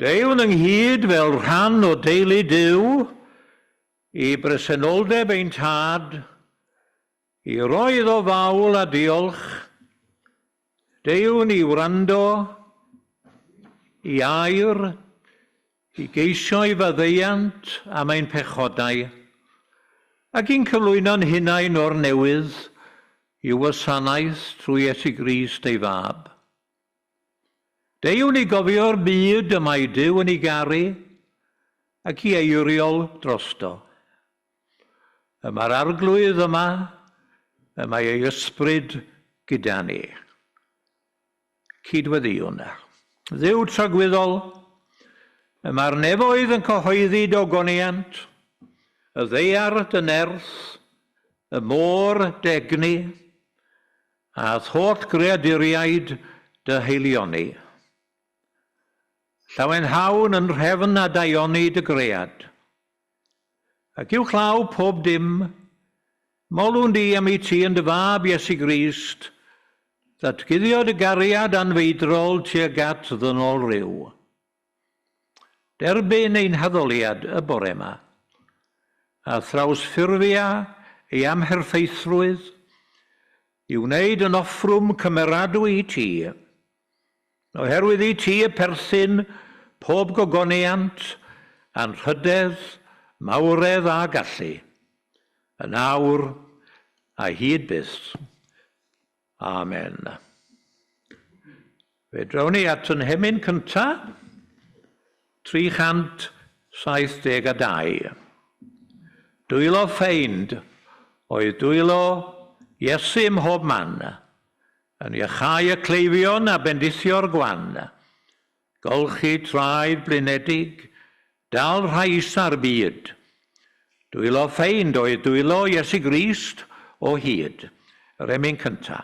Deuwn ynghyd fel rhan o deulu Duw i bresenoldeb ein Tad, i roi iddo fawl a diolch. Deuwn i wrando i air, i geisio'i faddeuant am ein pechodau, ac i'n cyflwyno'n hunain o'r newydd i'w wasanaeth trwy Iesu Grist ei Fab. Deuwn i gofio'r byd y mae Duw yn ei garu ac i eiriol drosto. Y mae'r Arglwydd yma, y mae ei ysbryd gyda ni. Cydweddïwn. Dduw tragwyddol, y mae'r nefoedd yn cyhoeddi dy ogoniant, y ddaear dy nerth, y môr dy egni, A'th holl greaduriaid dy haelioni. Llawenhawn yn nhrefn a daioni dy gread. Ac uwchlaw pob dim, molwn di am i ti yn dy Fab Iesu Grist ddatguddio dy gariad anfeidrol tuag at ddynol ryw. Derbyn ein haddoliad y bore 'ma, a thrawsffurfia ei amherffeithrwydd i wneud yn offrwm cymeradwy i ti, oherwydd i ti y perthyn pob gogoniant, anrhydedd, mawredd a gallu, yn awr a hyd byth. Amen. Fe drawn ni at yn hemyn cynta, 372. Dwylo ffeind oedd dwylo Iesu ym mhob man, yn iachau y cleifion a bendithio'r gwan, golchi traed blinedig, Dal rhai isa'r byd. Dwylo ffeind oedd dwylo Iesu Grist o hyd. Yr emyn cynta.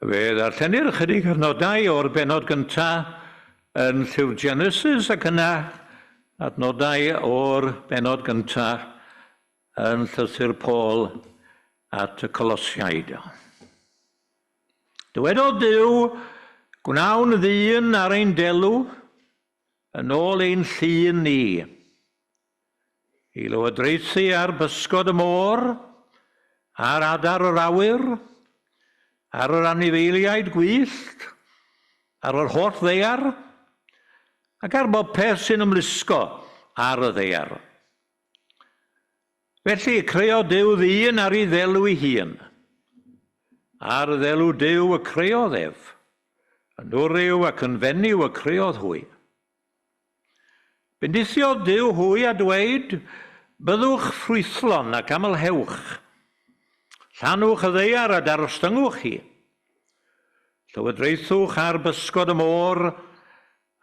Fe ddarllenir ychydig adnodau o'r bennod gyntaf yn llyfr Genesis ac yna adnodau o'r bennod gyntaf yn llythyr Paul at y Colosiaid. Dywedodd Duw, Gwnawn ddyn ar ein delw, yn ôl ein llun ni, i lywodraethu ar bysgod y môr, ar adar yr awyr, ar yr anifeiliaid gwyllt, ar yr holl ddaear, ac ar bob peth sy'n ymlusgo ar y ddaear. Felly, creodd Duw ddyn ar ei ddelw ei hun. Ar ddelw Duw y creodd ef. Yn wryw ac yn fenyw y creodd hwy. Bendithiodd Duw hwy a dweud, Byddwch ffrwythlon ac amlhewch. Llanwch y ddaear a darostyngwch hi. Llywodraethwch ar bysgod y môr,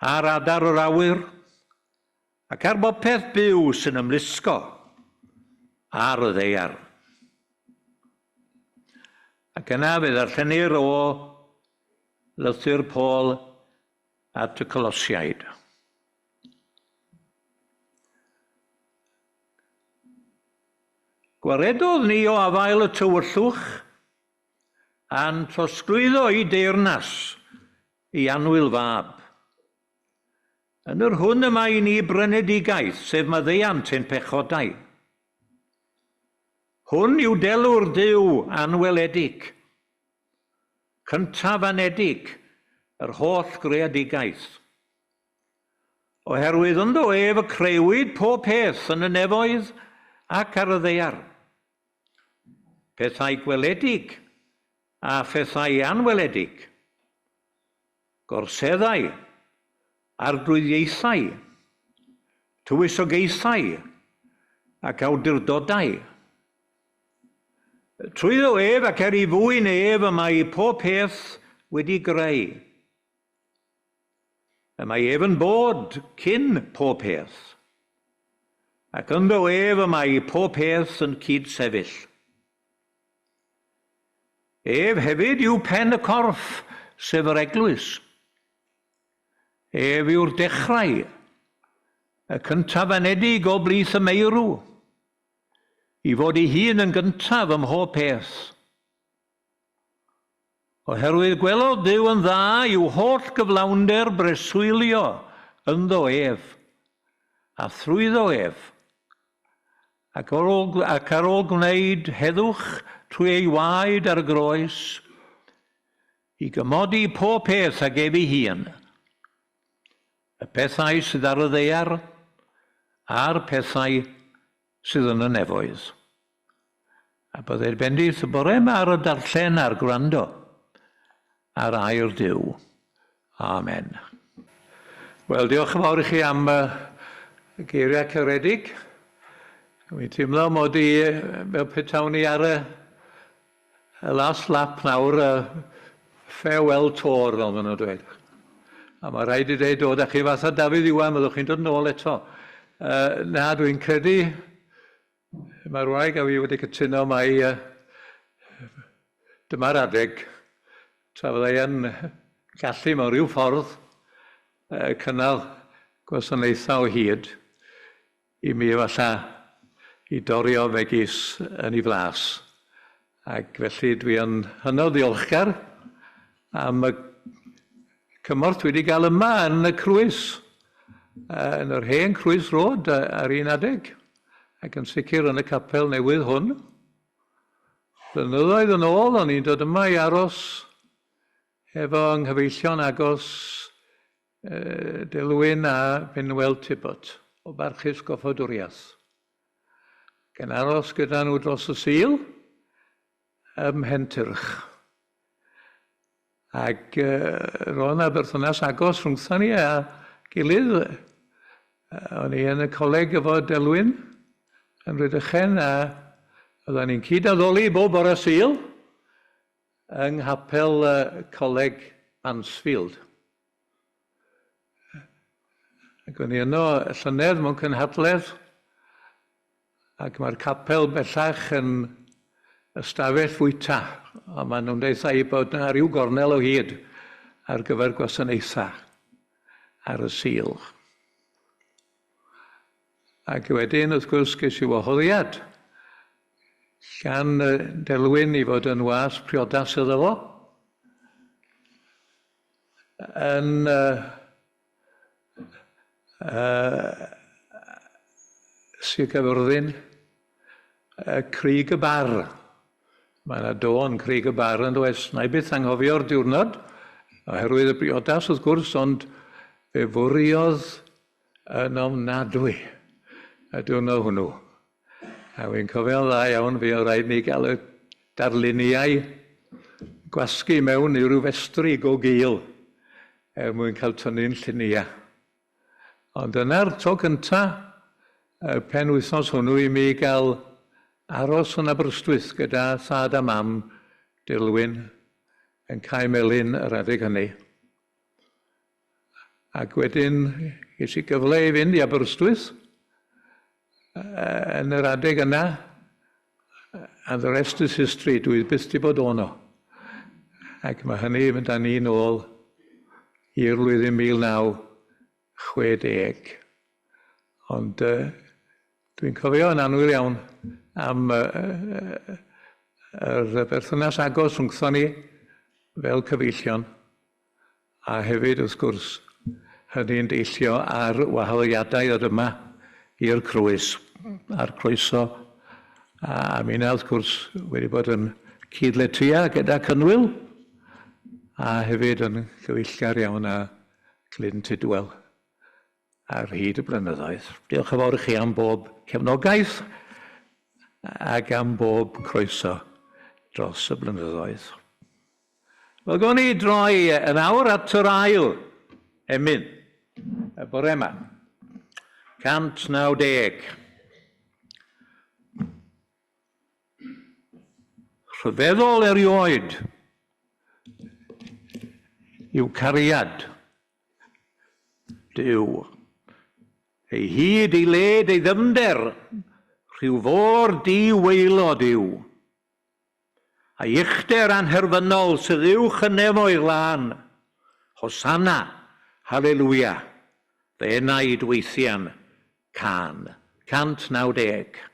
ar adar yr awyr, ac ar bopeth byw sy'n ymlusgo ar y ddaear. Ac yna fe ddarllenir o lythyr Paul at y Colosiaid. Gwaredodd ni o afael y tywyllwch a'n trosglwyddo i deyrnas i annwyl fab. Yn yr hwn y mae i ni brynedigaeth, sef maddeuant ein pechodau. Hwn yw delw'r Duw anweledig, cyntaf anedig yr holl greadigaeth. Oherwydd ynddo ef y creuwyd pob peth yn y nefoedd ac ar y ddaear, pethau gweledig a phethau anweledig, gorseddau, arglwyddiaethau, tywysogaethau ac awdurdodau. Trwyddo ef ac er ei fwyn ef y mae pob peth wedi greu. Y mae ef yn bod cyn pob peth, ac ynddo ef y mae pob peth yn cyd-sefyll. Ef hefyd yw pen y corff, sef yr eglwys. Ef yw'r dechrau, y cyntaf anedig o blith y meirw, i fod ei hun yn gyntaf ym mhob peth. Oherwydd gwelodd Duw yn dda i'w holl gyflawnder breswylio ynddo ef, a thrwyddo ef, ac ar ôl, ac ar ôl gwneud heddwch trwy ei waed ar y groes, i gymodi pob peth ag ef ei hun, y pethau sydd ar y ddaear a'r pethau sydd yn y nefoedd. A byddai'r bendith y bore yma ar y darllen a'r gwrando ar air Duw. Amen. Wel, diolch yn fawr i chi am y geiriau caredig. Dwi'n teimlo mod i fel petawn i ar y, y last lap nawr, y farewell tour, fel maen nhw'n dweud. A mae rhaid i dweud, o, da chi fatha Dafydd Iwan, byddwch chi'n dod nôl eto. Uh, na, dwi'n credu Mae'r wraig a fi wedi cytuno mai dyma'r adeg tra fyddai yn gallu mewn rhyw ffordd cynnal gwasanaethau o hyd i mi efallai i dorri o megis yn ei flas. Ac felly dwi yn hynod ddiolchgar am y cymorth dwi wedi gael yma yn y Crwys, yn yr hen Crwys Road ar un adeg, ac yn sicr yn y capel newydd hwn. Blynyddoedd yn ôl, o'n i'n dod yma i aros efo nghyfeillion agos Dilwyn a Finwel Tibbot o Barchus Goffadwriaeth. Ac yn aros gyda nhw dros y Sul ym Mhentyrch. Ac roedd yna berthynas agos rhwngthon ni a gilydd. O'n i yn y coleg efo Delwyn yn Rhydychen a oedden ni'n cyd-addoli bob bore Sul yng nghapel Coleg Mansfield. Ac o'n i yno y llynedd mewn cynhadledd Ac mae'r capel bellach yn ystafell fwyta, a maen nhw'n deutha i bod yna rhyw gornel o hyd ar gyfer gwasanaethau ar y Sul. Ac wedyn, wrth gwrs, ges i wahoddiad gan Delwyn i fod yn was priodas iddo fo yn Uh, Sir Gaerfyrddin, uh, Crig y Bar. Mae yna dôn Crig y Bar yn does. Na i byth anghofio'r diwrnod, oherwydd y briodas wrth gwrs, ond fe fwriodd yn ofnadwy y diwrnod hwnnw. A wy'n cofio'n dda iawn, fi oedd rhaid ni gael y darluniau gwasgu mewn i ryw festri go gul er mwyn cael tynnu'n lluniau. Ond dyna'r tro cynta, y pen wythnos hwnnw i mi gael aros yn Aberystwyth gyda thad a mam Dilwyn. yn Cae Melyn yr adeg hynny. Ac wedyn ges i gyfle i fynd i Aberystwyth yn yr adeg yna, and the rest is history, dwi byth di bod ono. Ac mae hynny yn mynd â ni nôl i'r flwyddyn 1960. Ond uh, dwi'n cofio yn annwyl iawn am uh, yr berthynas agos rhwngthon ni fel cyfeillion. A hefyd, wrth gwrs, hynny'n deillio ar wahoddiadau ddod yma i'r Crwys, a'r croeso. A minnau, wrth gwrs, wedi bod yn cyd-letya gyda Cynwyl, a hefyd yn gyfeillgar iawn â Glyn Tudwal ar hyd y blynyddoedd. Diolch yn fawr i chi am bob cefnogaeth ac am bob croeso dros y blynyddoedd. Wel, gawn ni droi yn awr at yr ail emyn y bore yma. 190. Rhyfeddol erioed yw cariad Duw. Ei hyd, ei led, ei ddyfnder, rhyw fôr di-waelod yw. A'i uchder anherfynol sydd uwch y nefoedd lân. Hosanna, Halelwia, fy enaid weithian cân. 190.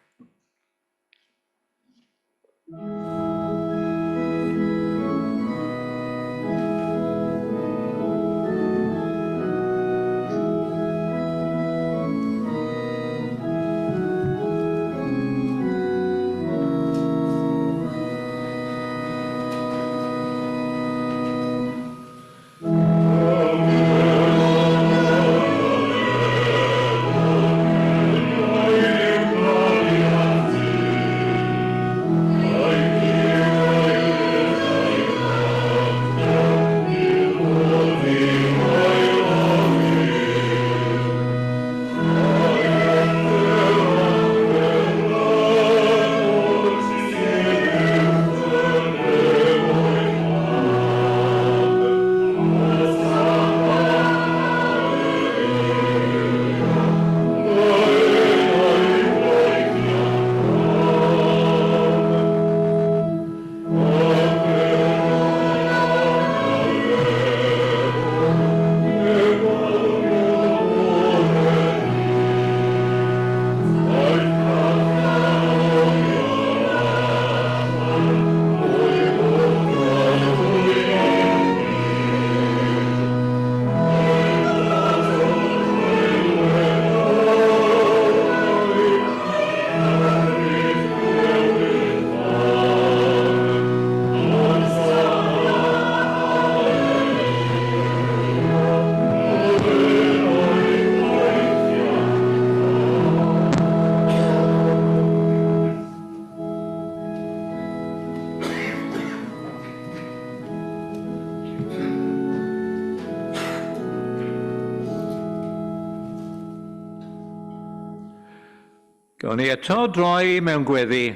Gawn ni eto droi mewn gweddi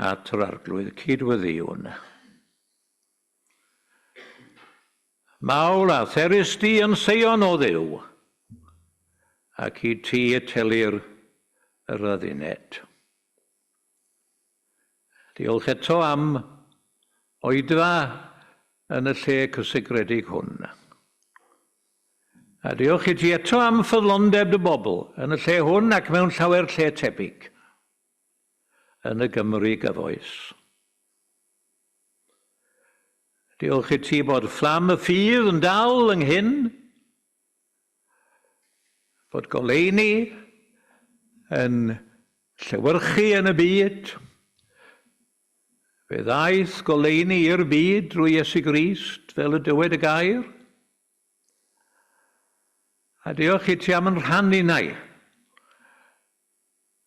at yr Arglwydd cyd-weddïwn. Mawl a therys di yn Seion, o Dduw, ac i ti y telir yr adduned. Diolch eto am oedfa yn y lle cysegredig hwn. A diolch i ti eto am ffyddlondeb dy bobl yn y lle hwn ac mewn llawer lle tebyg yn y Gymru gyfoes. Diolch i ti bod fflam y ffydd yn dal ynghyn, bod goleuni yn llewyrchu yn y byd. Fe ddaeth goleuni i'r byd drwy Iesu Grist, fel y dywed y gair. A diolch i ti am yn rhan ninnau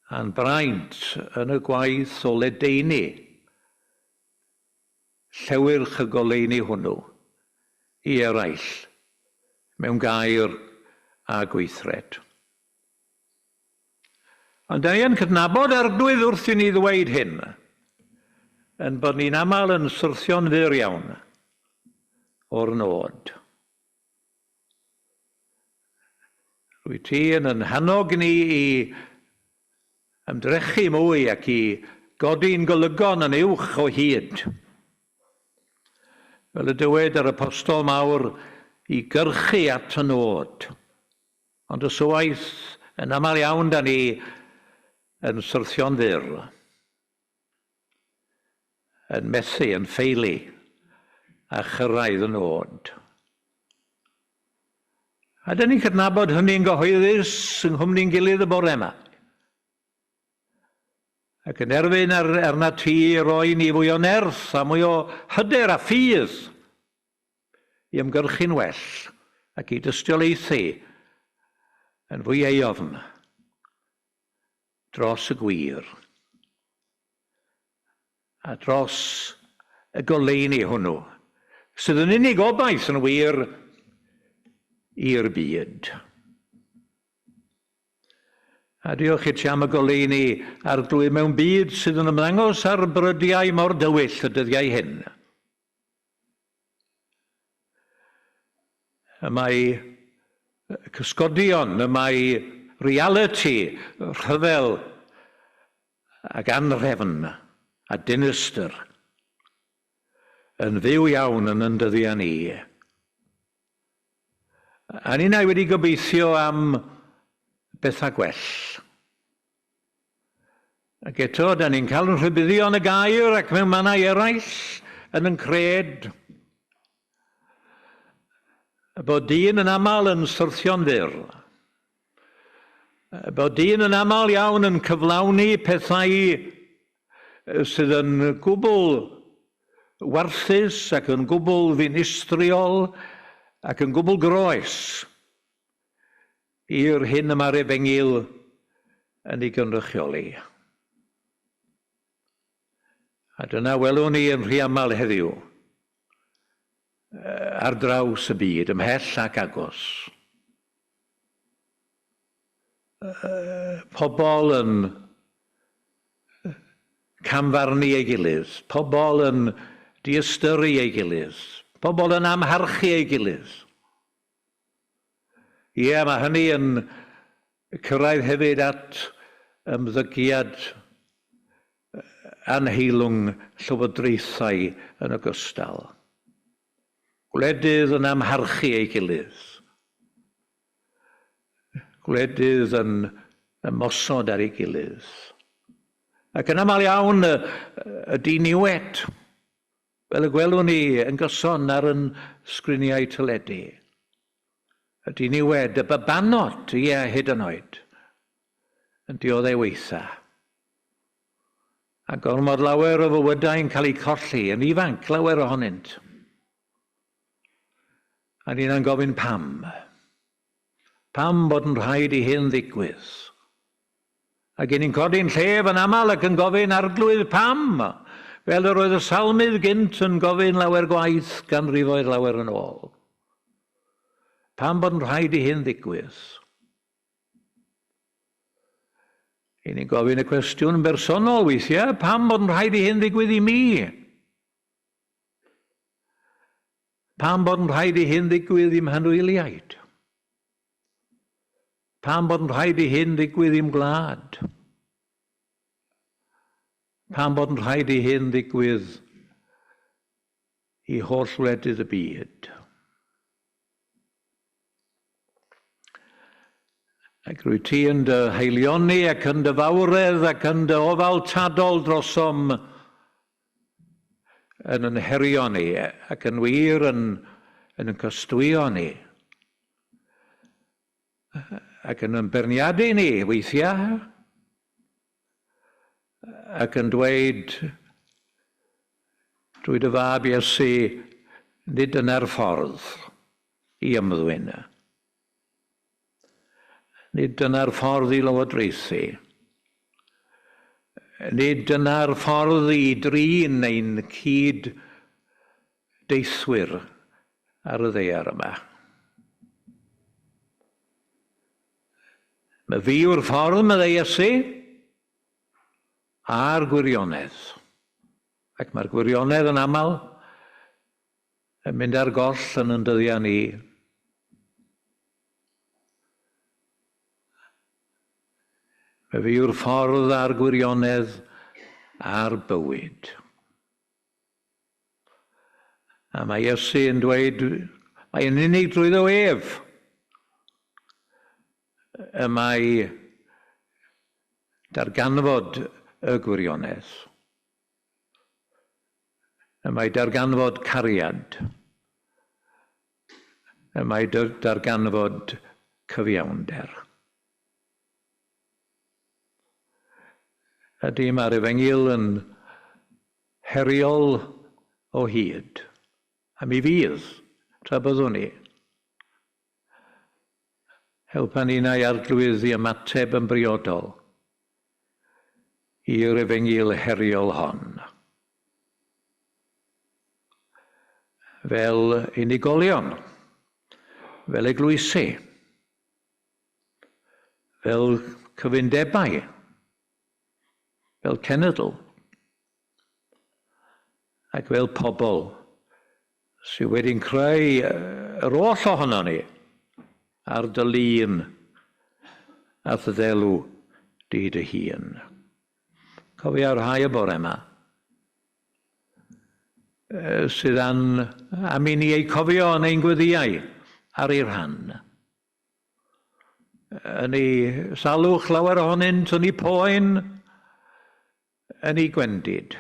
a'n braint yn y gwaith o ledaenu llewyrch y goleuni hwnnw i eraill mewn gair a gweithred. Ond da ni yn cydnabod Arglwydd wrth i ni ddweud hyn, yn bod ni'n aml yn syrthio'n fyr iawn. o'r nod. Rwy ti yn yn hannog ni i ymdrechu mwy ac i godi'n golygon yn uwch o hyd. Fel y dywed yr apostol mawr, i gyrchu at y nod. Ond ysywaeth, yn aml iawn da ni yn syrthio'n fyr, yn methu, yn ffeili, a chyrraedd y nod. A dyn ni'n cydnabod hynny'n gyhoeddus yng nghwmni'n gilydd y bore yma. Ac yn erfyn ar, arna ti i roi ni fwy o nerth a mwy o hyder a ffydd i ymgyrchu'n well ac i dystiolaethu yn fwy eofn dros y gwir a dros y goleuni hwnnw sydd yn unig obaith yn wir i'r byd. A diolch i ti am y goleuni Arglwydd mewn byd sydd yn ymddangos ar brydiau mor dywyll y dyddiau hyn. Y mae cysgodion, y mae realiti rhyfel ac anrhefn a dinistr yn fyw iawn yn yn dyddiau ni. A ninnau wedi gobeithio am bethau gwell. Ac eto, da ni'n cael yn rhybuddio yn y gair ac mewn mannau eraill yn yn cred bod dyn yn aml yn syrthio'n fyr. Bod dyn yn aml iawn yn cyflawni pethau sydd yn gwbl warthus ac yn gwbl ddinistriol ac yn gwbl groes i'r hyn y mae'r Efengyl yn ei gynrychioli. A dyna welwn ni yn rhy aml heddiw, ar draws y byd, ymhell ac agos. Pobl yn camfarnu ei gilydd, pobl yn diystyru ei gilydd, pobl yn amharchu ei gilydd. Ie, mae hynny yn cyrraedd hefyd at ymddygiad anheilwng llywodraethau yn ogystal. Gwledydd yn amharchu ei gilydd. Gwledydd yn ymosod ar ei gilydd. Ac yn aml iawn y, y diniwed Fel y gwelwn ni yn gyson ar yn sgriniau teledu. Y diniwed, y babanod, ie, hyd yn oed, yn dioddef weitha. A gormod lawer o fywydau'n cael eu colli, yn ifanc, lawer ohonynt. A ni'n gofyn pam. Pam bod yn rhaid i hyn ddigwydd? Ac 'yn ni'n codi'n llef yn aml ac yn gofyn, Arglwydd, pam? Fel yr oedd y salmydd gynt yn gofyn lawer gwaith ganrifoedd lawer yn ôl. Pam bod yn rhaid i hyn ddigwydd? Y'n ni'n gofyn y cwestiwn yn bersonol weithiau, pam bod yn rhaid i hyn ddigwydd i mi? Pam bod yn rhaid i hyn ddigwydd i'm hanwyliaid? Pam bod yn rhaid i hyn ddigwydd i'm gwlad? Pam bod yn rhaid i hyn ddigwydd i holl wledydd y byd? Ac rwy ti yn dy haelioni ac yn dy fawredd ac yn dy ofal tadol drosom yn yn herio ni ac yn wir yn, yn yn cystwyo ni ac yn yn beirniadu ni weithiau ac yn dweud drwy dy fab Iesu nid dyna'r ffordd i ymddwyn. Nid dyna'r ffordd i lywodraethu. Nid dyna'r ffordd i drin ein cyd deithwyr ar y ddaear yma. Mae fi yw'r ffordd, meddai Iesu, a'r gwirionedd. Ac mae'r gwirionedd yn aml yn mynd ar goll yn yn dyddiau ni. Fe fi yw'r ffordd a'r gwirionedd a'r bywyd. A mae Iesu yn dweud, mae yn unig drwyddo ef y mae darganfod y gwirionedd. Y mae darganfod cariad. Y mae darganfod cyfiawnder. Ydy, mae'r efengyl yn heriol o hyd. A mi fydd, tra byddwn ni. Helpa ninnau Arglwydd i ymateb yn briodol i'r efengyl heriol hon. Fel unigolion, fel eglwysi, fel cyfundebau, fel cenedl, ac fel pobl sydd wedi'n creu yr oll ohono ni ar dy lun a dy ddelw di dy hun. Cofia rhai y bore yma sydd an, am i ni eu cofio yn ein gweddiau ar ei rhan. Yn ei salwch lawer ohonynt, yn ei poen, yn ei gwendid.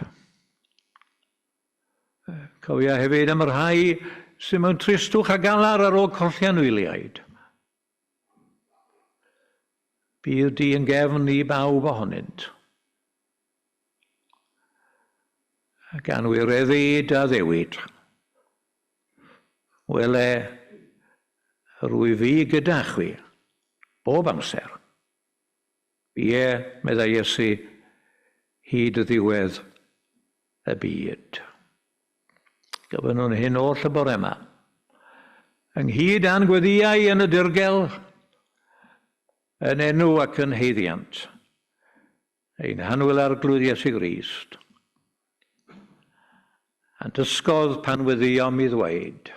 Cofia hefyd am y rhai sydd mewn tristwch a galar ar ôl colli anwyliaid. Bydd di yn gefn i bawb ohonynt. Gan wireddu dy addewid. Wele, rwyf fi gyda chwi, bob amser. Ie, meddai Iesu, hyd y ddiwedd y byd. Gofynnwn hyn oll y bore yma. Ynghyd â'n gweddïau yn y dirgel, yn enw ac yn haeddiant, ein hanwyl Arglwydd Iesu Grist, a'n dysgodd pan weddïom i ddweud,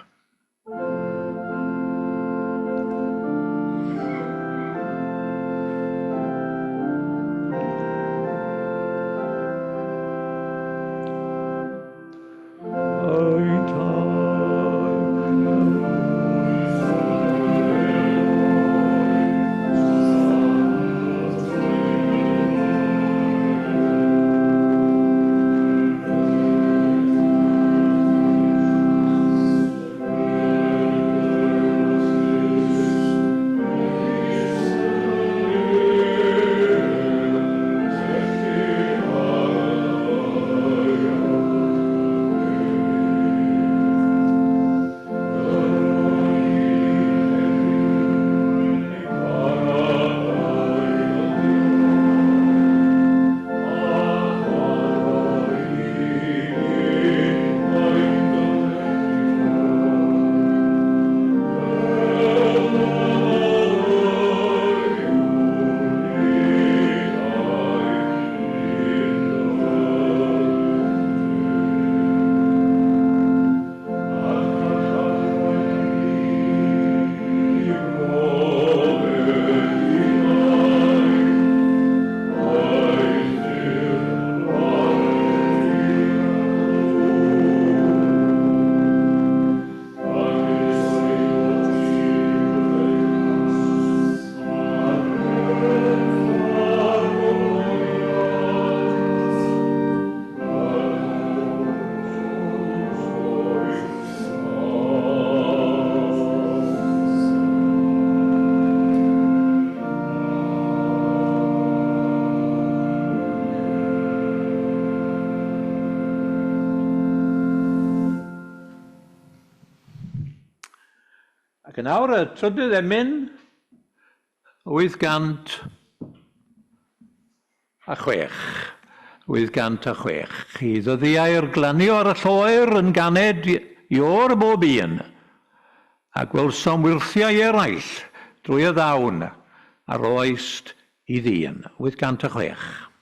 Ac yn awr y trydydd emyn, 806. 806. I ddyddiau'r glanio ar y lloer yn ganed i o'r bob un, a gwelsom wyrthiau eraill drwy y ddawn a roest i ddyn. 806.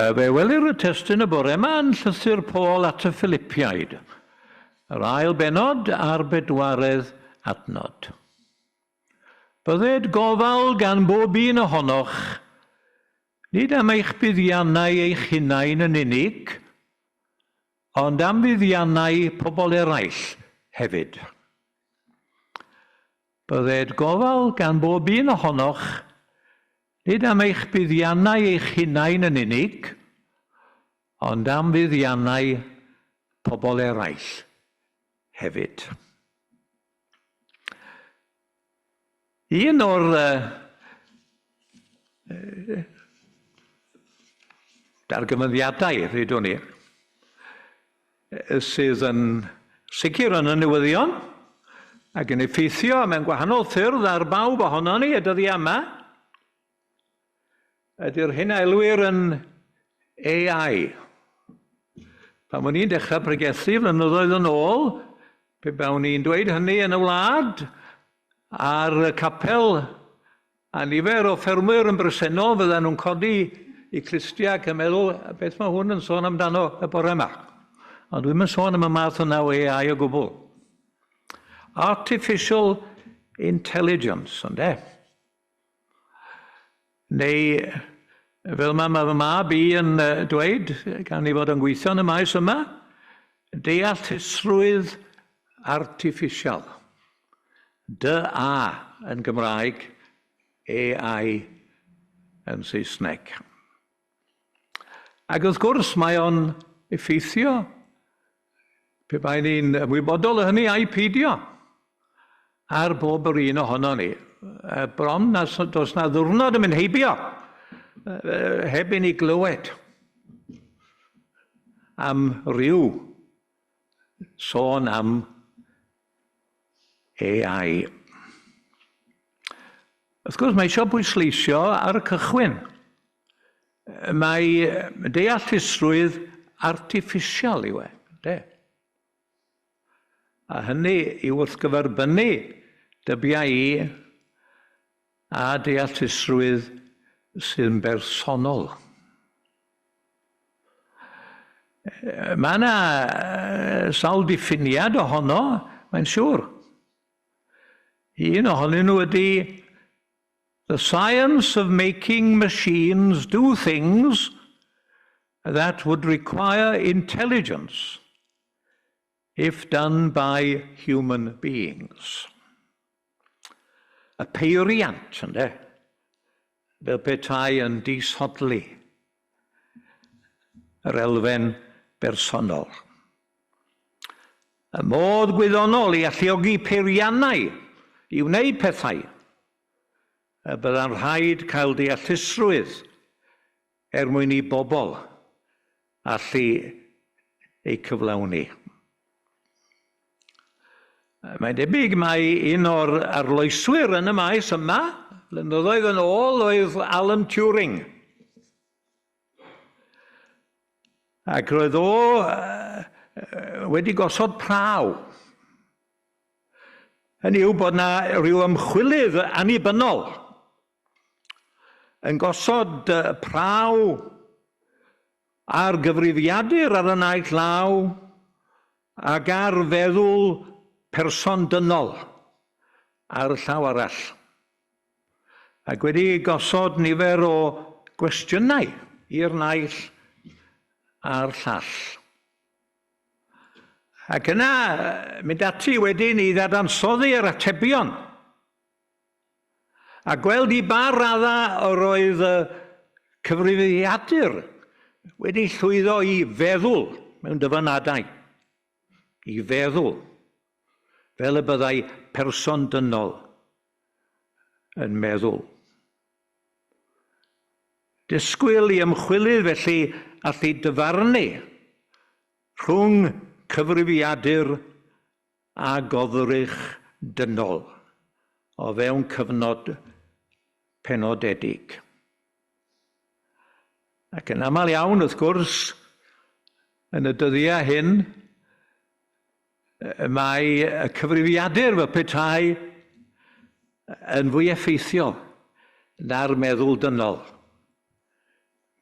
Fe welir y testun y bore yma yn llythyr Paul at y Philipiaid, yr ail bennod a'r bedwaredd adnod. Bydded gofal gan bob un ohonoch, nid am eich buddiannau eich hunain yn unig, ond am fuddiannau pobl eraill hefyd. Bydded gofal gan bob un ohonoch, nid am eich buddiannau eich hunain yn unig, ond am fuddiannau pobl eraill hefyd. Un o'r dargyfyddiadau, ddudwn ni, sydd yn sicr yn y newyddion ac yn effeithio mewn gwahanol ffyrdd ar bawb ohonon ni y dyddiau yma, ydy'r hyn a elwir yn AI. Pan o'n i'n dechrau pregethu flynyddoedd yn ôl, pe bawn i'n dweud hynny yn y wlad, a'r capel a nifer o ffermwyr yn bresennol, fyddan nhw'n codi i clustiau ac yn meddwl, beth mae hwn yn sôn amdano y bore yma? Ond dwi'm yn sôn am y math yna o AI o gwbl. Artificial Intelligence, ynde? Neu, fel mae fy mab i yn dweud, gan ei fod yn gweithio yn y maes yma, deallusrwydd artiffisial. DA yn Gymraeg, AI yn Saesneg. Ac wrth gwrs mae o'n effeithio, pe bai ni'n ymwybodol o hynny ai peidio, ar bob yr un ohono ni. Bron na, does na ddwrnod yn mynd heibio heb i ni glywed am ryw sôn am AI. Wrth gwrs, mae eisiau bwysleisio ar y cychwyn. Mae deallusrwydd artiffisial yw e, de. A hynny i wrthgyferbynnu, dybia i, a deallusrwydd sy'n bersonol. Mae yna sawl diffiniad ohono, mae'n siŵr. Un ohonyn nhw ydy The science of making machines do things that would require intelligence if done by human beings. Y peiriant, ynde? Fel petai yn disodli yr elfen bersonol. Y modd gwyddonol i alluogi peiriannau i wneud pethau y bydda'n rhaid cael deallusrwydd er mwyn i bobl allu eu cyflawni. Mae'n debyg mai un o'r arloeswyr yn y maes yma, blynyddoedd yn ôl, oedd Alan Turing. Ac roedd o wedi gosod praw. Hynny yw bod na rhyw ymchwilydd annibynnol yn gosod praw ar gyfrifiadur ar y naill law ac ar feddwl person dynol ar y llaw arall, ac wedi gosod nifer o gwestiynau i'r naill a'r llall. Ac yna mynd ati wedyn i ddadansoddi yr atebion A gweld i ba raddau yr oedd y cyfrifiadur wedi llwyddo i feddwl mewn dyfynadau, i feddwl fel y byddai person dynol yn meddwl. Disgwyl i ymchwilydd felly allu dyfarnu rhwng cyfrifiadur a goddrych dynol o fewn cyfnod penodedig. Ac yn aml iawn, wrth gwrs, yn y dyddiau hyn, mae y cyfrifiadur fel petai yn fwy effeithiol na'r meddwl dynol.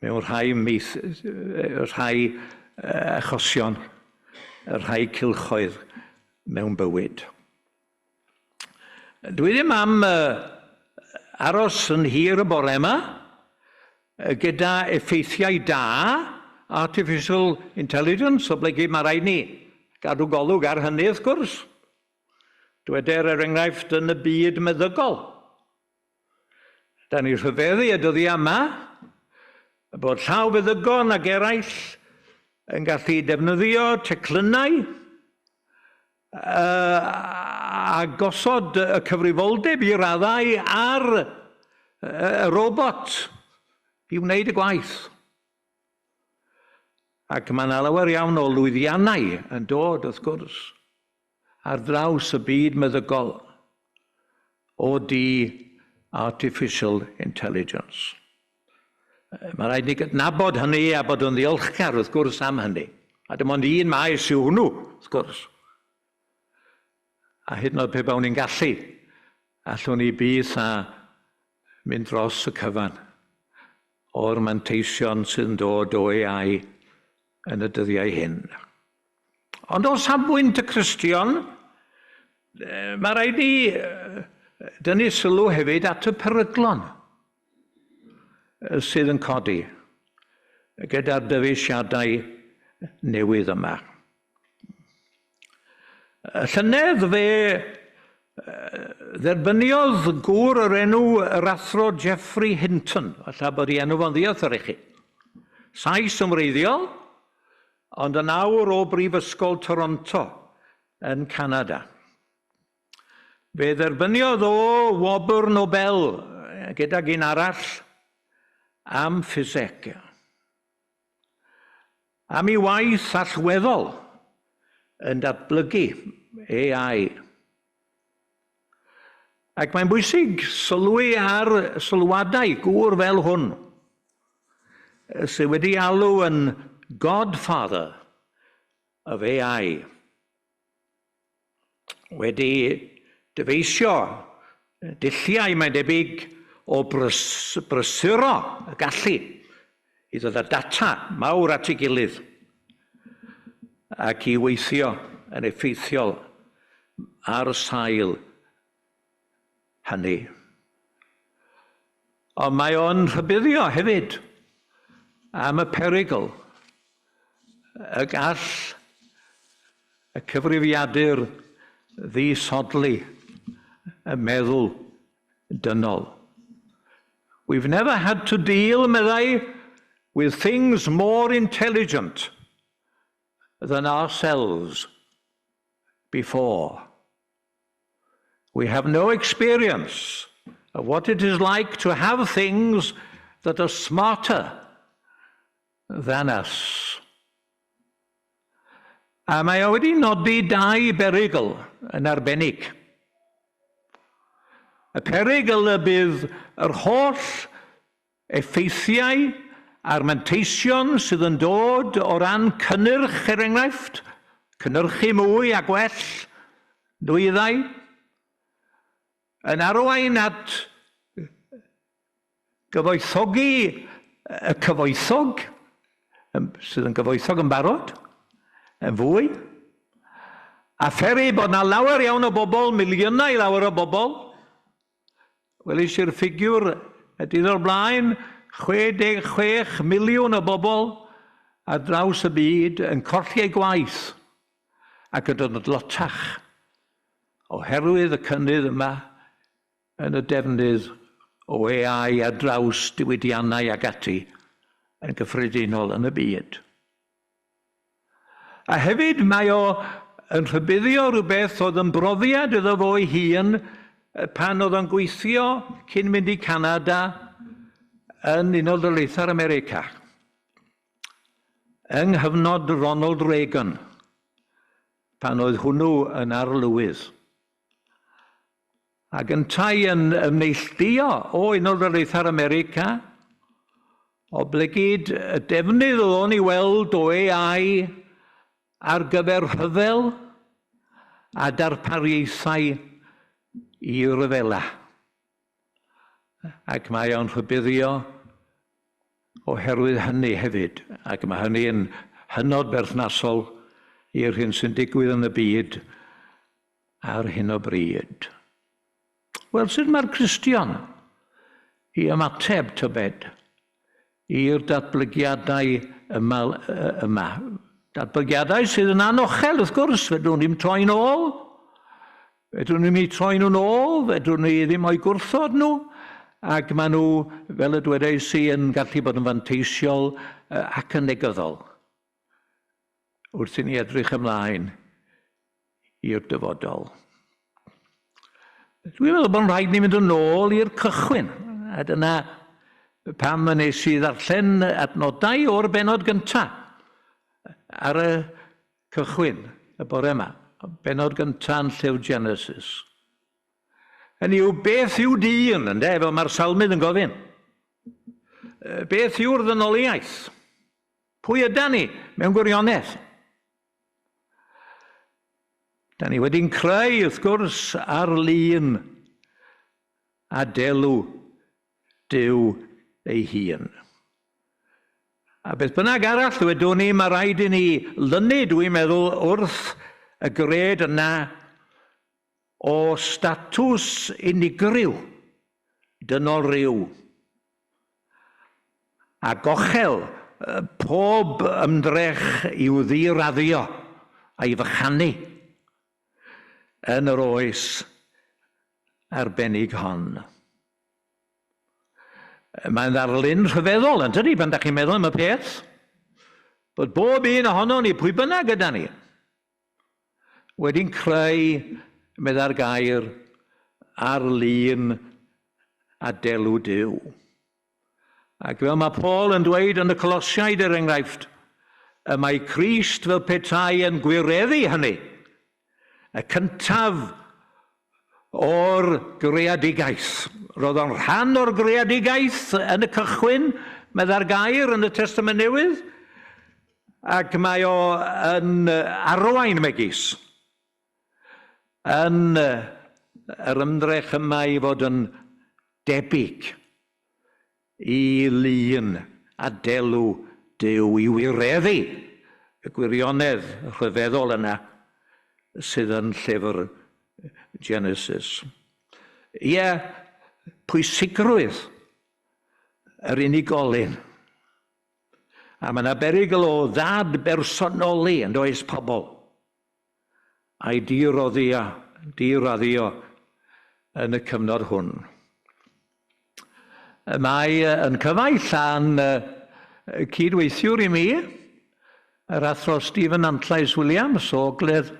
mewn rhai, meith, rhai achosion, rhai cylchoedd mewn bywyd. Dwi ddim am aros yn hir y bore yma gyda effeithiau da artificial intelligence, oblegid mae rhaid ni gadw golwg ar hynny wrth gwrs. Dweder er enghraifft yn y byd meddygol. Da ni rhyfeddu y dyddiau yma bod llaw feddygon ac eraill yn gallu defnyddio teclynnau a gosod y cyfrifoldeb i raddau ar y robot i wneud y gwaith. Ac mae yna lawer iawn o lwyddiannau yn dod, wrth gwrs, ar draws y byd meddygol o du artificial intelligence. Mae rhaid ni gydnabod hynny a bod yn ddiolchgar, wrth gwrs, am hynny. A dim ond un maes yw hwnnw, wrth gwrs. A hyd yn oed pe bawn ni'n gallu, allwn ni byth a mynd dros y cyfan o'r manteision sydd yn dod o AI yn y dyddiau hyn. Ond o safbwynt y Cristion, mae rhaid ni dynnu sylw hefyd at y peryglon sydd yn codi gyda'r dyfeisiadau newydd yma. Y llynedd fe dderbyniodd gŵr yr enw yr Athro Geoffrey Hinton, falle bod ei enw fo'n ddiarth i chi. Sais yn wreiddiol, ond yn awr o Brifysgol Toronto yn Canada. Fe dderbyniodd o wobr Nobel gydag un arall am ffiseg. Am ei waith allweddol yn datblygu AI. Ac mae'n bwysig sylwi ar sylwadau gŵr fel hwn, sydd wedi alw yn Godfather of AI. Wedi dyfeisio dulliau, mae'n debyg, o brys, brysuro y gallu i ddod â data mawr at ei gilydd ac i weithio yn effeithiol ar sail hynny. Ond mae o'n rhybuddio hefyd am y perygl y gall y cyfrifiadur ddisodli y meddwl dynol. We've never had to deal, meddai, with things more intelligent than ourselves before. We have no experience of what it is like to have things that are smarter than us. A mae o wedi nodi dau berygl yn arbennig. Y perygl y bydd yr holl effeithiau a'r manteision sydd yn dod o ran cynnyrch, er enghraifft, cynhyrchu mwy a gwell nwyddau, yn arwain at gyfoethogi y cyfoethog, sydd yn gyfoethog yn barod, yn fwy, a pheri bod 'na lawer iawn o bobl, miliynau lawer o bobl, welis i'r ffigiwr y dydd o'r blaen, 66 miliwn o bobl ar draws y byd yn colli eu gwaith ac yn dod yn dlotach oherwydd y cynnydd yma yn y defnydd o AI ar draws diwydiannau ac ati yn gyffredinol yn y byd. A hefyd mae o yn rhybuddio rhywbeth oedd yn brofiad iddo fo ei hun pan oedd o'n gweithio cyn mynd i Canada yn Unol Daleithiau'r America. Yng nghyfnod Ronald Reagan, pan oedd hwnnw yn arlywydd. Ac yntau yn ymneilltuo o Unol Daleithiau'r America, oblegid y defnydd oedd o'n ei weld o AI ar gyfer rhyfel a darpariaethau i ryfela. Ac mae o'n rhybuddio. oherwydd hynny hefyd, ac mae hynny yn hynod berthnasol i'r hyn sy'n digwydd yn y byd ar hyn o bryd. Wel, sut mae'r Cristion i ymateb, tybed, i'r datblygiadau yma, yma? Datblygiadau sydd yn anochel, wrth gwrs, fedrwn ni'm troi'n ôl. Fedrwn ni'm eu troi nhw'n ôl, fedrwn ni ddim o'u gwrthod nhw, ac maen nhw, fel y dwedais i, yn gallu bod yn fanteisiol ac yn negyddol wrth i ni edrych ymlaen i'r dyfodol. Dwi'n meddwl bod yn rhaid ni fynd yn ôl i'r cychwyn, a dyna pam y nes i ddarllen adnodau o'r bennod gyntaf ar y cychwyn y bore yma, bennod gyntaf yn llyfr Genesis. Hynny yw, beth yw dyn, ynde, fel mae'r salmydd yn gofyn? Beth yw'r ddynoliaeth? Pwy yda ni mewn gwirionedd? Da ni wedi'n creu, wrth gwrs, ar lun a delw Duw ei hun. A beth bynnag arall ddwedwn ni, mae rhaid i ni lynu, dwi'n meddwl, wrth y gred yna o statws unigryw dynol ryw a gochel pob ymdrech i'w ddiraddio a'i fychanu yn yr oes arbennig hon. Mae'n ddarlun rhyfeddol, yn tydi, pan da chi'n meddwl am y peth, bod bob un ohonon ni, pwy bynnag yda ni, wedi'n creu, meddai'r gair, ar lun a delw Duw. Ac fel mae Paul yn dweud yn y Colosiaid, er enghraifft, y mae Crist fel petai yn gwireddu hynny, y cyntaf o'r greadigaeth. Roedd o'n rhan o'r greadigaeth yn y cychwyn, meddai'r gair yn y Testament Newydd, ac mae o yn arwain megis yn yr ymdrech yma i fod yn debyg i lun a delw Duw, i wireddu y gwirionedd rhyfeddol yna sydd yn llyfr Genesis. Ie, pwysigrwydd yr unigolyn. A mae yna berygl o ddad-bersonoli yn does pobl, a'i diroddio, diraddio yn y cyfnod hwn. Mae yn cyfaill a'n cyd-weithiwr i mi, yr Athro Stephen Antlais Williams o Ogledd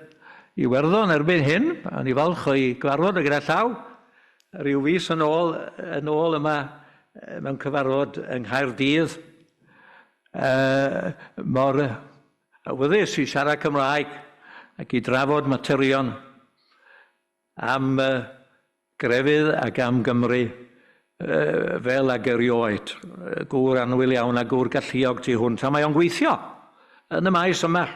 Iwerddon erbyn hyn, a ni falch o'i gyfarfod o gyda llaw, rhyw fis yn ôl, yn ôl yma mewn cyfarfod yng Nghaerdydd, mor awyddus i siarad Cymraeg ac i drafod materion am grefydd ac am Gymru fel ag erioed. Gŵr annwyl iawn a gŵr galluog tu hwnt, a mae o'n gweithio yn y maes yma.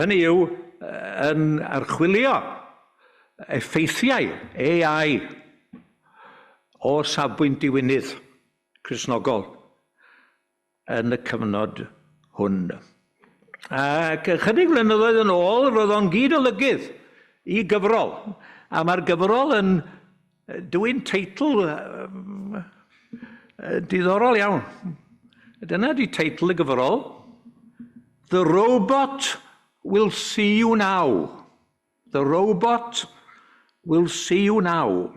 Hynny yw, yn archwilio effeithiau AI o safbwynt diwinydd Cristnogol yn y cyfnod hwn. Ac ychydig flynyddoedd yn ôl, roedd o'n gyd-olygydd i gyfrol. A mae'r gyfrol yn dwyn teitl diddorol iawn. Dyna di teitl y gyfrol. The Robot Will See You Now. The robot will see you now.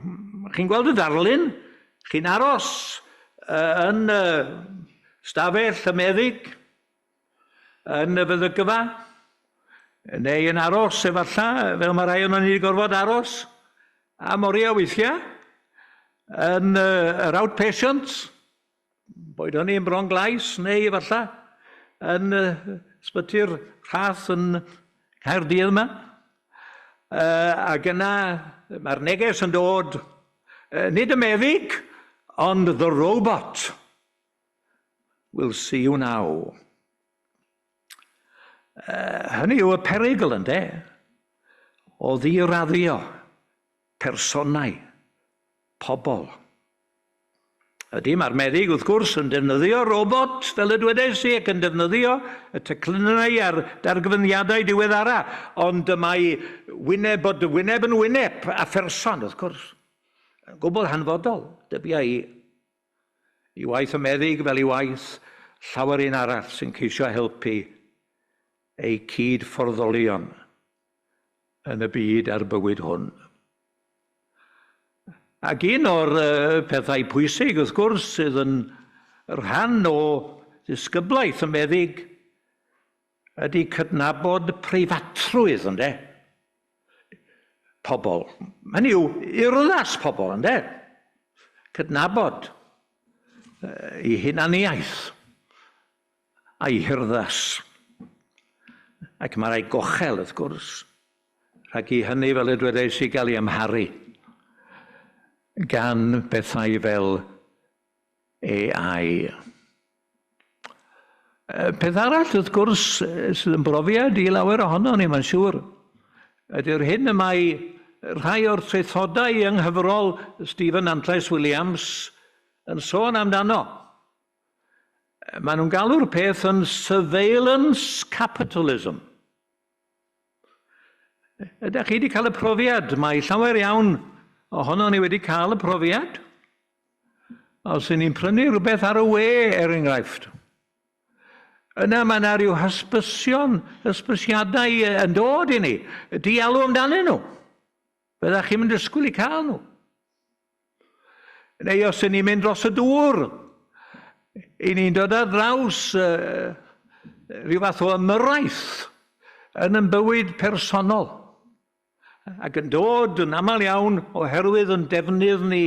Chi'n gweld y darlun? Chi'n aros yn y stafell y meddyg, yn y feddygfa, neu yn aros efallai, fel mae rhai o'n ni wedi gorfod aros am oriau weithiau, yn yr outpatients, Boed hynny yn Bron Glais neu efallai yn ysbyty'r Rhath yn Nghaerdydd yma. Ac yna mae'r neges yn dod, nid y meddyg, ond the robot will see you now. Hynny yw y perygl, ynde, o ddiraddio personau, pobl. Ydy, mae'r meddyg wrth gwrs yn defnyddio robot, fel y dwedais i, ac yn defnyddio y teclynnau a'r dargyfyngiadau diweddara, ond y mae wyneb bod wyneb yn wyneb a pherson, wrth gwrs, yn gwbl hanfodol, dybia i, i waith y meddyg fel i waith llawer un arall sy'n ceisio helpu eu cyd-fforddolion yn y byd a'r bywyd hwn. Ac un o'r pethau pwysig, wrth gwrs, sydd yn rhan o ddisgyblaeth y meddyg ydy cydnabod preifatrwydd, ynde? Pobl. Hynny yw, urddas pobl, ynde? Cydnabod eu hunaniaeth a'i hurddas. Ac mae rhaid gochel, wrth gwrs, rhag i hynny, fel y dwedais i, gael ei amharu gan bethau fel AI. Peth arall, wrth gwrs, sydd yn brofiad i lawer ohono ni, mae'n siŵr, ydy'r hyn y mae rhai o'r traethodau yng nghyfrol Stephen Nantlais Williams yn sôn amdano. Maen nhw'n galw'r peth yn surveillance capitalism. Ydych chi wedi cael y profiad? Mae llawer iawn ohono ni wedi cael y profiad. Os y'n ni'n prynu rhywbeth ar y we, er enghraifft, yna mae yna rhyw hysbysion, hysbysiadau yn dod i ni, di alw amdanyn nhw. Byddech chi'n mynd disgwyl i cael nhw. Neu os y'n ni'n mynd dros y dŵr, i ni'n dod ar draws rhyw fath o ymyrraeth yn yn bywyd personol ac yn dod yn aml iawn oherwydd yn defnydd ni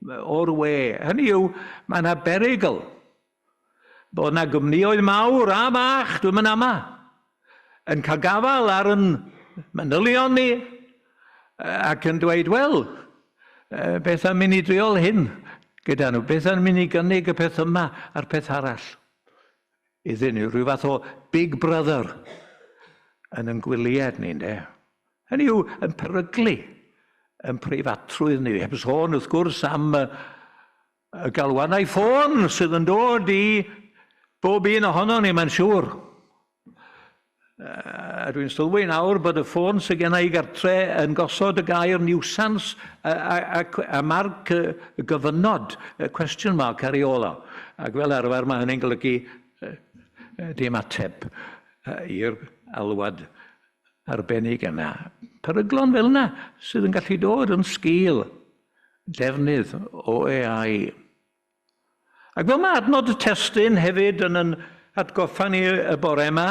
o'r we. Hynny yw, mae yna berygl bod yna gwmnïoedd mawr a bach, dwi'm yn ama, yn cael gafael ar yn manylion ni ac yn dweud, wel, beth am i ni driol hyn gyda nhw? Beth am i ni gynnig y peth yma a'r peth arall iddyn nhw? Rhyw fath o big brother yn yn gwyliad ni, ynde? Hynny yw, yn peryglu yn preifatrwydd ni. Heb sôn, wrth gwrs, am y galwadau ffôn sydd yn dod i bob un ohono ni, mae'n siŵr. A dwi'n sylwi nawr bod y ffôn sydd gen i gartre yn gosod y gair nuisance a, a, a, a marc y gofynnod, question mark ar ei ôl o. Ac fel arfer mae hynny'n golygu dim ateb i'r alwad arbennig yna. Peryglon fel yna sydd yn gallu dod yn sgil defnydd o AI. Ac fel mae adnod y testun hefyd yn yn atgoffa ni y bore yma,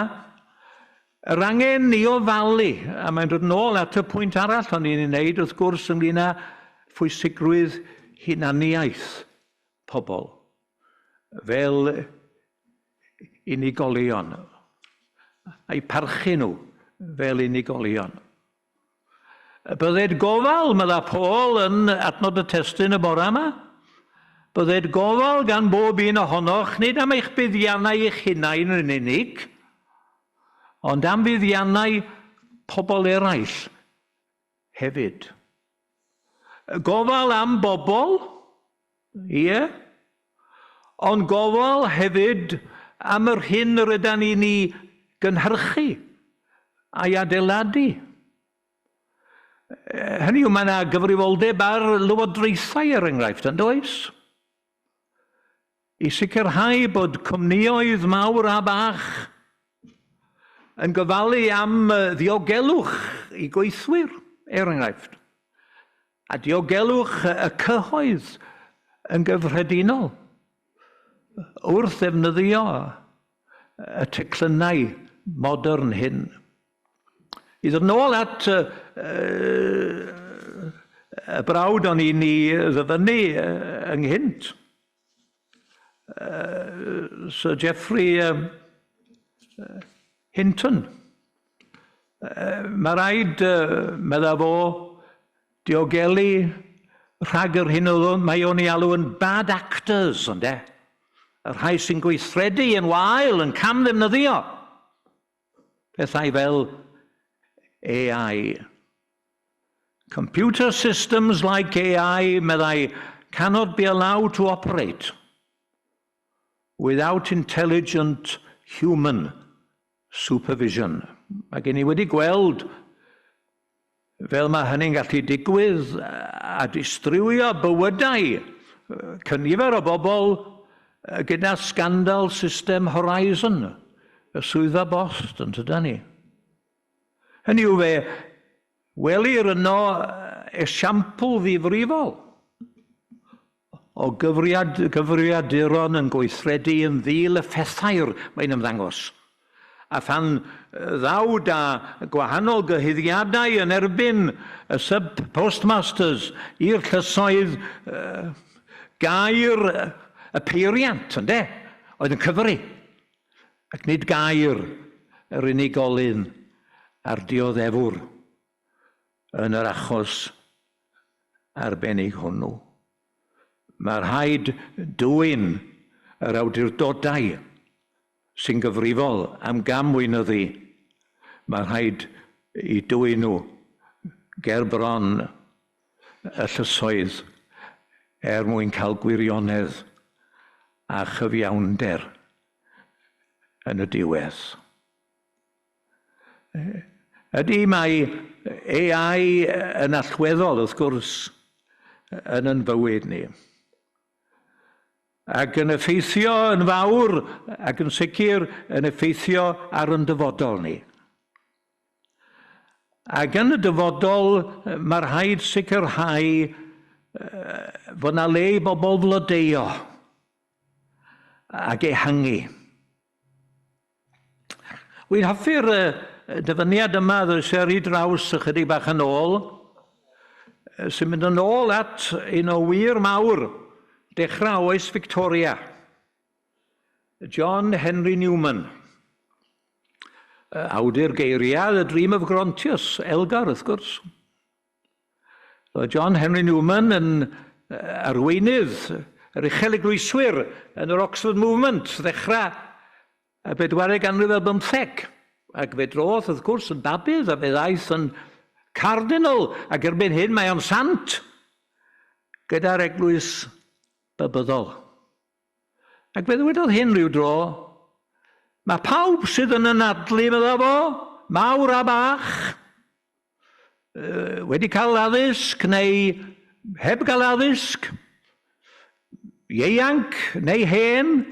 yr angen i ofalu, a mae'n dod nôl at y pwynt arall o'n i'n ei wneud wrth gwrs ynglyn â phwysigrwydd hunaniaeth pobl fel unigolion, a'u parchu nhw fel unigolion. Bydded gofal, medda Paul yn adnod y testun y bore yma, bydded gofal gan bob un ohonoch, nid am eich buddiannau eich hunain yn unig, ond am fuddiannau pobl eraill hefyd. Gofal am bobl, ie, ond gofal hefyd am yr hyn yr ydan ni'n ei gynhyrchu a'i adeiladu. Hynny yw, mae yna gyfrifoldeb ar lywodraethau, er enghraifft, yn does? I sicrhau bod cwmnïoedd mawr a bach yn gofalu am ddiogelwch i gweithwyr, er enghraifft, a diogelwch y cyhoedd yn gyffredinol wrth ddefnyddio y teclynnau modern hyn. I ddod nôl at y brawd o'n i'n ei ddyfynnu ynghynt, Sir Geoffrey Hinton. Mae rhaid, medda fo, diogelu rhag yr hyn oedd mae o'n ei alw yn bad actors, ynde? Y rhai sy'n gweithredu yn wael, yn camddefnyddio pethau fel AI. Computer systems like AI, meddai cannot be allowed to operate without intelligent human supervision. Mae gen i wedi gweld fel mae hynny'n gallu digwydd a distrywio bywydau cynifer o bobl gyda sgandal system Horizon, y Swyddfa Bost, yn tyda ni. Hynny yw, fe welir yno esiampl ddifrifol o gyfrifiaduron yn gweithredu yn ddi-lyffethair, mae'n ymddangos. A phan ddaw da gwahanol gyhuddiadau yn erbyn y sub-postmasters i'r llysoedd, gair y peiriant, ynde, oedd yn cyfri, ac nid gair yr unigolyn a'r dioddefwr yn yr achos arbennig hwnnw. Mae rhaid dwyn yr awdurdodau sy'n gyfrifol am gam weinyddu, mae rhaid i dwyn nhw ger bron y llysoedd er mwyn cael gwirionedd a chyfiawnder yn y diwedd. Ydy, mae AI yn allweddol, wrth gwrs, yn yn bywyd ni. Ac yn effeithio yn fawr, ac yn sicr yn effeithio ar yn dyfodol ni. Ac yn y dyfodol, mae rhaid sicrhau fod 'na le i bobl flodeuo ac ehangu. Wy'n hoffi'r dyfyniad yma ddoes ar ei draws ychydig bach yn ôl, sy'n mynd yn ôl at un o wir mawr dechrau oes Victoria, John Henry Newman, awdur geiriau The Dream of Grontius, Elgar wrth gwrs. Roedd John Henry Newman yn arweinydd yr uchel eglwyswyr yn yr Oxford Movement ddechrau y bedwaredd ganrif ar bymtheg. Ac fe drodd, wrth gwrs, yn babydd a fe ddaeth yn cardinal, ac erbyn hyn mae o'n sant gyda'r eglwys babyddol. Ac fe ddywedodd hyn rhyw dro, "Mae pawb sydd yn anadlu," medda fo, "mawr a bach, wedi cael addysg neu heb gael addysg, ieuanc neu hen,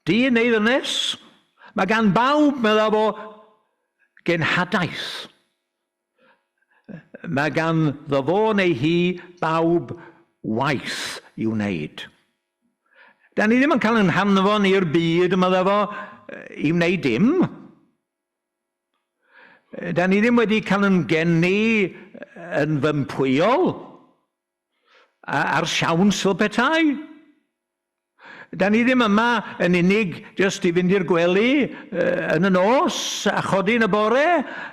dyn neu ddynes, mae gan bawb," medda fo, "genhadaeth. Mae ganddo fo neu hi bawb waith i'w wneud." Da ni ddim yn cael yn hanfon i'r byd, medda fo, i wneud dim. Da ni ddim wedi cael yn geni yn fympwyol ar siawns fel petai. Da ni ddim yma yn unig jyst i fynd i'r gwely yn y nos a chodi yn y bore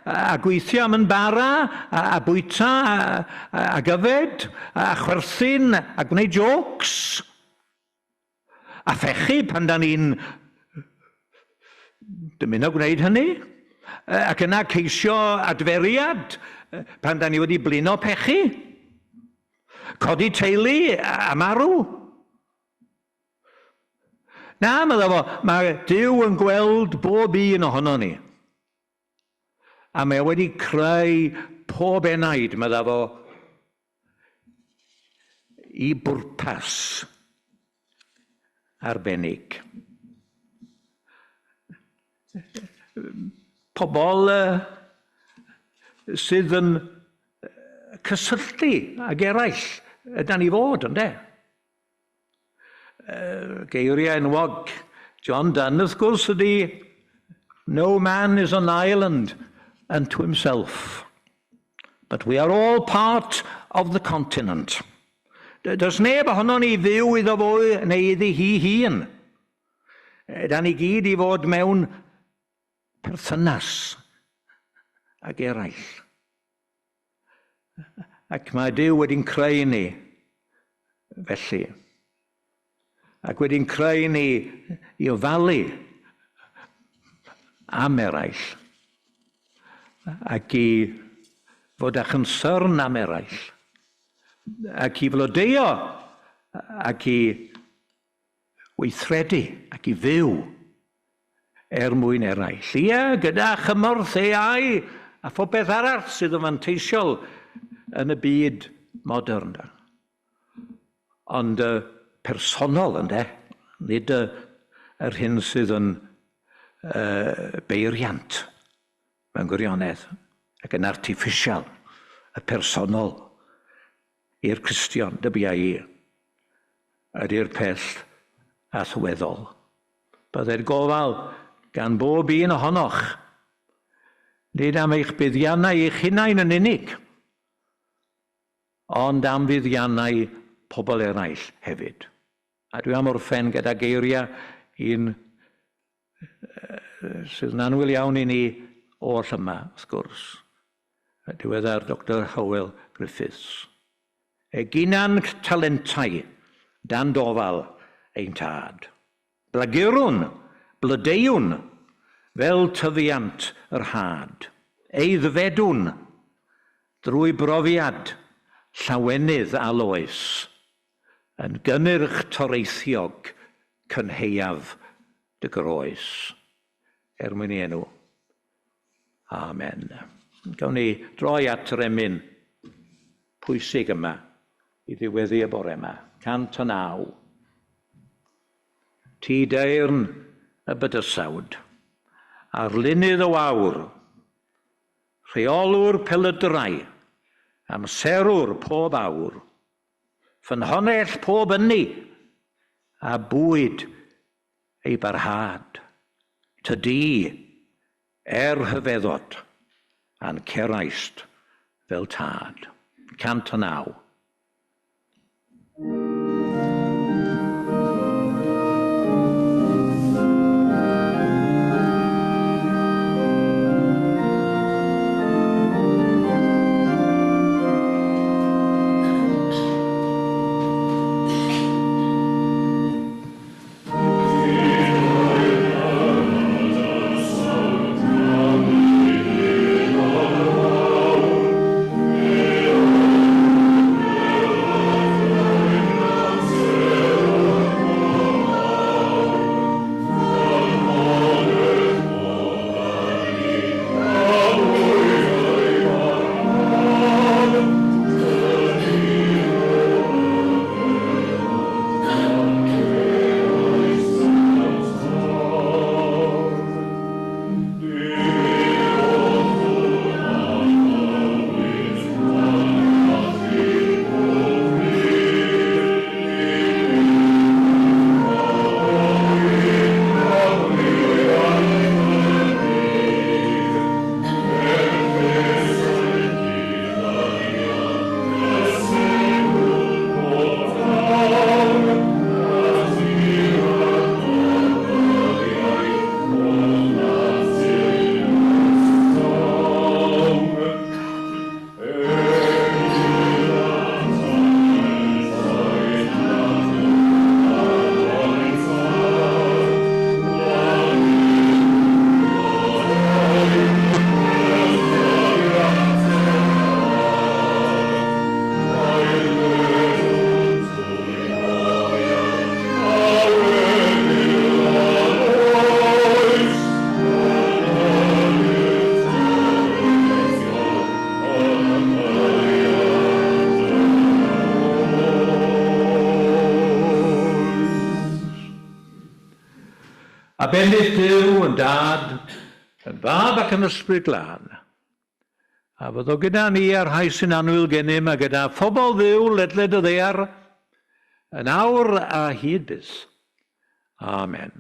a gweithio am yn bara a bwyta ac yfed a chwerthin a gwneud jôcs a phechu pan da ni'n dymuno gwneud hynny, ac yna ceisio adferiad pan da ni wedi blino pechu, codi teulu a marw. Na, medda fo, mae Duw yn gweld bob un ohono ni. A mae o wedi creu pob enaid, medda fo, i bwrpas arbennig. Pobl sydd yn cysylltu ag eraill ydan ni fod, ynde? Geiriau enwog John Donne, wrth gwrs, ydy "No man is an island unto himself, but we are all part of the continent." Does neb ohonon ni fyw iddo fo neu iddi hi hun. Da ni gyd i fod mewn perthynas ag eraill. Ac mae Duw wedi'n creu ni felly. Ac wedi'n creu ni i ofalu am eraill. Ac i fod â chynsyrn am eraill. Ac i flodeuo. ac i weithredu ac i fyw er mwyn eraill. Ie, gyda chymorth AI a phopeth arall sydd yn fanteisiol yn y byd modern. Ond uh, personol, ynde? Nid y, yr hyn sydd yn uh, beiriant mewn gwirionedd ac yn artiffisial, y personol i'r Cristion, dybia i, ydy'r peth allweddol. Bydded gofal gan bob un ohonoch, nid am eich buddiannau eich hunain yn unig, ond am fuddiannau pobl eraill hefyd. A dwi am orffen gyda geiriau un sydd yn annwyl iawn i ni oll yma, wrth gwrs, y diweddar Doctor Hywel Griffiths. Eginan talentau dan dofal ein tad. Blagurwn, blodeuwn, fel tyfiant yr had. Eiddfedwn, drwy brofiad llawenydd a loes, yn gynnyrch toreithiog cynhaeaf dy groes. Er mwyn ei enw. Amen. Gawn ni droi at yr emyn pwysig yma i ddiweddu y bore yma. 109. Ti deyrn y bydysawd, arlunydd o wawr, rheolwr pelydrau, amserwr pob awr, ffynhonnell pob ynni a bwyd ei barhad. Tydi, er rhyfeddod, a'n ceraist fel tad. 109. A bendith Duw yn Dad, yn Fab ac yn Ysbryd Glân, a fyddo gyda ni a'r rhai sy'n annwyl gennym a gyda phobl Dduw ledled y ddaear, yn awr a hyd byth. Amen.